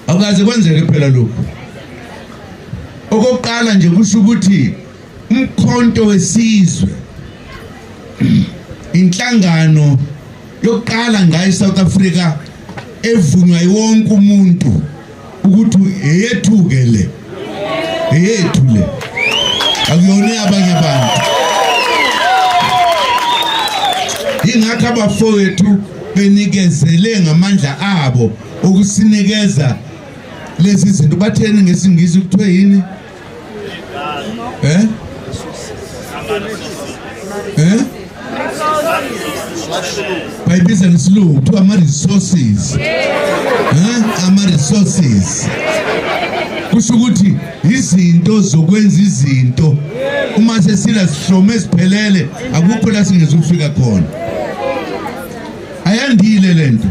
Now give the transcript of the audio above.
Akukaze kwenzeke phela lokhu. Okokuqala nje kusho ukuthi umkhonto wesizwe inhlangano yokuqala ngayo eSouth Africa evunywa wonke umuntu ukuthi eyethu-ke le, eyethu le, akuyona abanye abantu. Ingakho abafowethu benikezele ngamandla abo ukusinikeza lezi zinto. Batheni ngesiNgisi, kuthiwe yini? Eh eh bayibiza ngesilungu kuthiwa ama-resources, ama-resources kusho ukuthi izinto zokwenza izinto. Uma sesila sihlome siphelele, akukho la singezukufika khona. Ayandile lento.